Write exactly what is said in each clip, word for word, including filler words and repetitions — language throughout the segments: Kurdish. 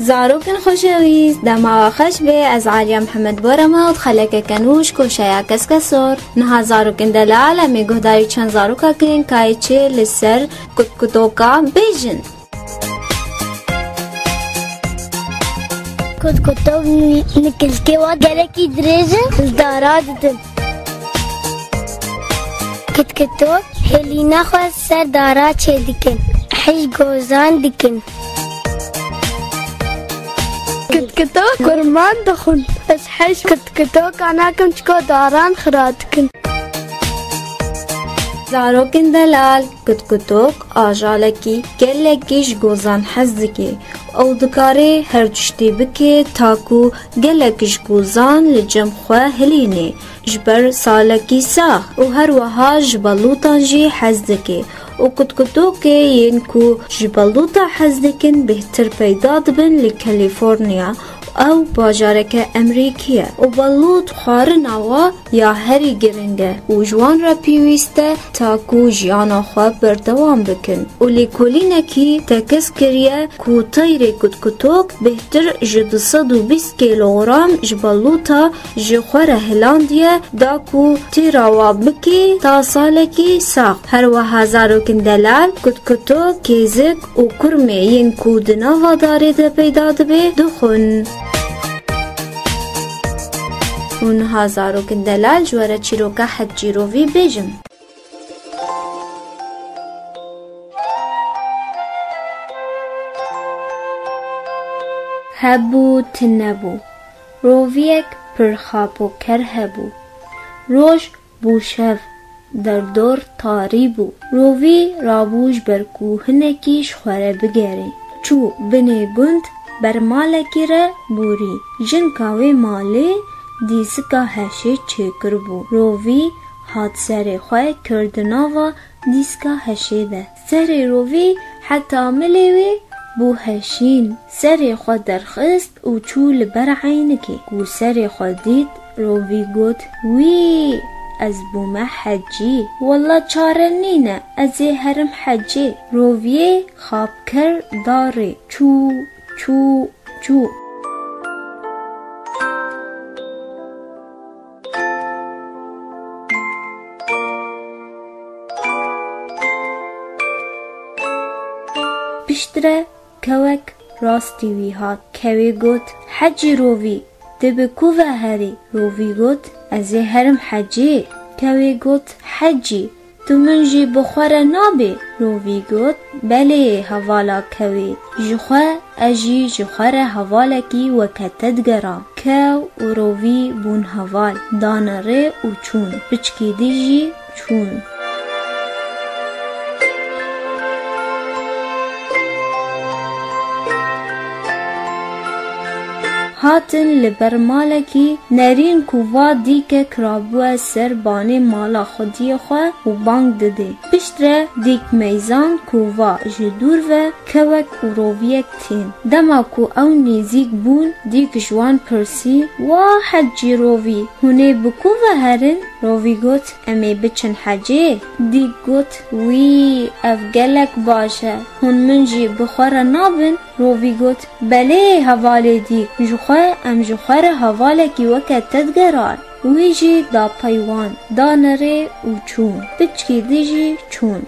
Zarokên xweşewîst, dema we xweş be, ez Aliya Mihemed Borema û di xelekeke nû ji koşeya Keskesor. Niha zarokên delal, em ê guhdarî çend zaroka kin, ka yê çi li ser kutkutoka bêjin. Kutkutok ni-, nikilkê wa gelekî dirêj in, li dara didin. Kitkitok hêlîna xwe ser dara çêdikin, hej gozan dikin. Kitkitok kurman dixwin. Ez hej kitkitoka nakim, çiko daran xira dikin. Zarokên delal, kitkitok ajalekî gelekî ji gozan hez dike. Ew dikare her tiştê bike, ta ku gelek ji gozan li cem xwe hilîne. Ji ber salekî sax û her wiha ji belûtan jî hez dike û kutkutokê yên ku ji belûta hez dikin bêhtir peyda dibin li California. Ew bajareke Emerîkî ye û belût xwarina wa ya herî giring e û ji wan re pêwîst e ta ku jiyana xwe berdewam bikin. Û lêkolînekî tekez kiriye ku teyrê kutkutok bêhtir ji du sed û bîst kîlogram ji belûta ji xwe re hilandiye, da ku têra wa bike ta salekî sax. Her wiha zarokên delal, kutkutok, kêzik û kurmê yên ku di nava darê de peyda dibe, dixwin. Û niha zarokên delal, ji we re çîroka Hecîrovî bêjim. Hebû, tunebû. Roviyek pir xap û ker hebû. Roj bû şev, derdor tarî bû. Rovî rabû ji ber ku hinekî ji xwe re bigere. Çû binê gund, ber malekî re borî. Jinka wê malê dîsika heşê çêkiribû. Rovî hat serê xwe kir di nava dîska heşê de. Serê rovî heta milê wê bû heşîn. Serê xwe derxist û çû li ber eynikê. Ku serê xwe dît, rovî got, "Wî, ez bûme hecî. Wela çare nîne, ez ê herim hecê." Roviyê xap kir darê. Çû, çû, çû. Piştre kewek rastî wî hat. Kewê got, "Hecî Rovî, tu bi ku ve herî?" Rovî got, "Ez ê herim hecê." Kewê got, "Hecî, tu min jî bi xwe re nabê?" Rovî got, "Belê, hevala kewê, ji xwe, ez jî ji xwe re hevalekî weke te digeram." Kew û rovî bûn heval, dane rê û çûn. Piçkî dî jî çûn. Hatin li ber malekî nerîn ku va dîkek rabûye ser banê mala xwediyê xwe û bang didê. Piştre dîk meyzand ku va ji dûr ve kewek û roviyek tên. Dema ku ew nêzîk bûn, dîk ji wan pirsî, "Wa hecî rovî, hûn ê bi ku ve herin?" Rovî got, "Em ê biçin hecê." Dîk got, "Wî, ev gelek baş e. Hûn min jî bi xwe re nabin?" Rovî got, "Belê, hevalê dîk, ji xwe em ji xwe re hevalekî weke te digeran." Wî jî da pey wan, dane rê û çûn. Piçkî dî jî çûn.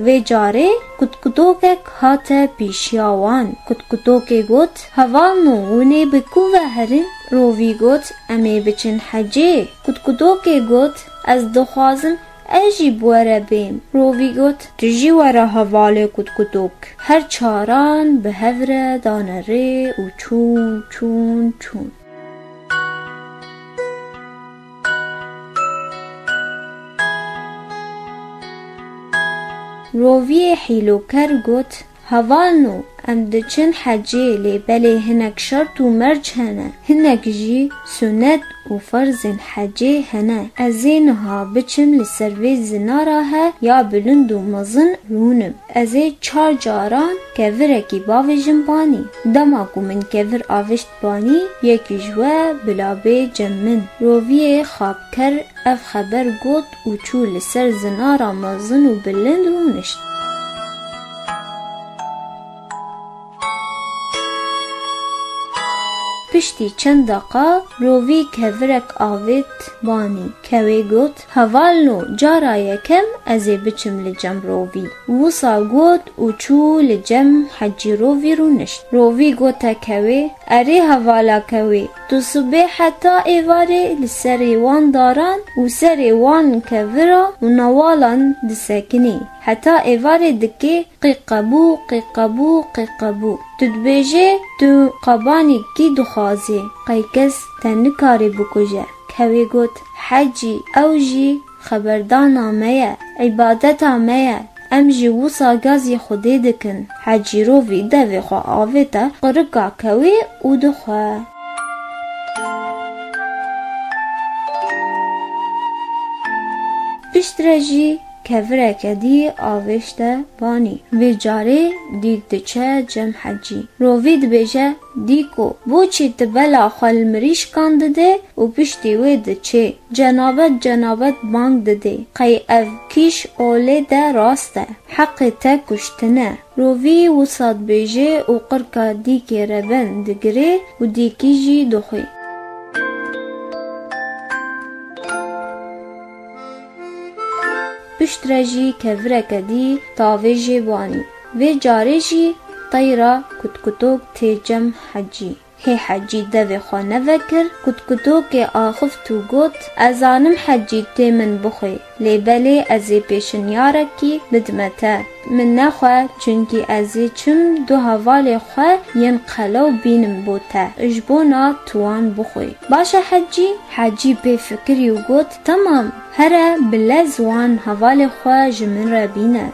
Vê carê kutkutokek hate pêşiya wan. Kutkutokê got, "Hevalno, hûn ê bi ku ve herin?" Rovî got, "Em ê biçin hecê." Kutkutokê got, "Ez dixwazim ez jî bi we re bêm." Rovî got, "Tu jî were hevalê kutkutok." Her çaran bi hev re dane rê û çûn, çûn, çûn. Roviyê hîloker got, "Hevalno, Em diçin hecê, lê belê hinek şert û merc hene. Hinek jî sunet û ferzên hecê hene. Ez ê niha biçim li ser vê zinara he ya bilind û mezin rûnim. Ez ê çar caran kevirekî bavêjim banî. Dema ku min kevir avêşt banî, yekî ji we bila bê cem min. Roviyê xapker ev xeber got û çû li ser zinara mezin û bilind rûnişt. Piştî çend deqa rovî kevirek avêt banî. Kewê got, "Hevalno, cara yekem ez ê biçim li cem rovî." Wisa got û çû li cem hecî rovî rûnişt. Rovî gote kewê, "Erê hevala kewê, tu sibê heta êvarê li serê wan daran û serê wan kevira û newalan disekinî. Heta êvarê dikê qîqebû, qîqebû, qîqebû. Tu dibêjê tu qabanî kî dixwazê? Qey kes te nikarê bikuje." Kewê got, "Hecî, ew jî xeberdana me ye, îbadeta me ye. Em jî wisa gazî Xwedê dikin." Hecî rovî devê xwe avête qirika kewê û dixwe. Piştre jî kevireke dî avêşte banî. Vê carê dîk diçe cem hecî. Rovî dibêje, "Dîko, boçî tu bela xwe li mirîşkan didê û piştî wê diçê? Cenabet, cenabet bang didê. Qey ev kîş olê de rast e. Heqê te kuştin e." Rovî wisa dibêje û qirka dîkê reben digirê û dîkî jî dixwî. Piştre jî kevireke dî tavêjê banî. Vê carê jî teyra kutkutok tê cem hecî. Hê hecî devê xwe nevekir, kutkutokê axift û got, "Ez zanim hecî tê min bixwê, lê belê ez ê pêşinyarekî bidime te. Min nexwe, çunkî ez ê çim du hevalê xwe yên qelew bînim bo te, ji bona tu wan bixwî." "Baş e hecî." Hecî pê fikirî û got, "Temam, here bi lez wan hevalê xwe ji min re bîne."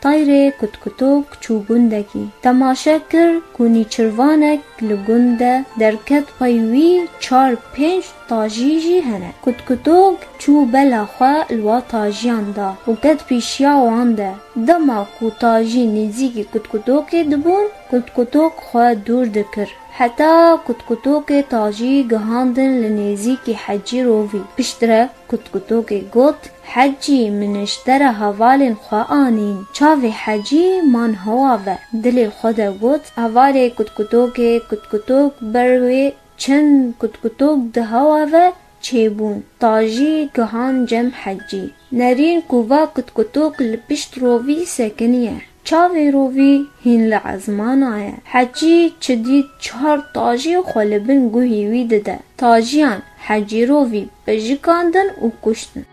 Tayrê kutkutok çû gundekî. Temaşe kir ku nîçirvanek li gund de derket pey wî çar pênc tajî jî hene. Kutkutok çû bela xwe li wa tajiyan da û ket pêşiya wan de. Dema ku tajî nêzîkî kutkutokê dibûn, kutkutok xwe dûr dikir. Heta kutkutokê tajî gihandin li nêzîkî hecî rovî. Piştre kutkutokê got, "Hecî, min ji te re hevalên xwe anîn." Çavê hecî man hewa ve. Dilê xwe de got, "Hevalê kutkutokê, kutkutok ber wê çend kutkutok di hewa ve çêbûn." Tajî gihand cem hecî. Nerîn ku va kutkutok li pişt rovî sekiniye. Çavê rovî hîn li ezmana ye. Hecî çi dît, çar tajî xwe li bin guhî wî dide. Tajiyan hecî rovî pejikandin û kuştin.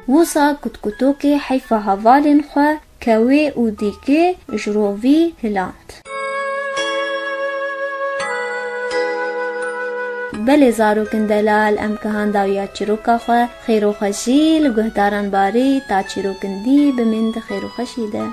Wisa kutkutokê heyfa hevalên xwe kewê û dîkê ji rovî hiland. Belê zarokên delal, em kihan dawiya çîroka xwe, xêr û xweşî li guhdaran barî, ta çîrokin dî bimîn di xêr û xweşî de.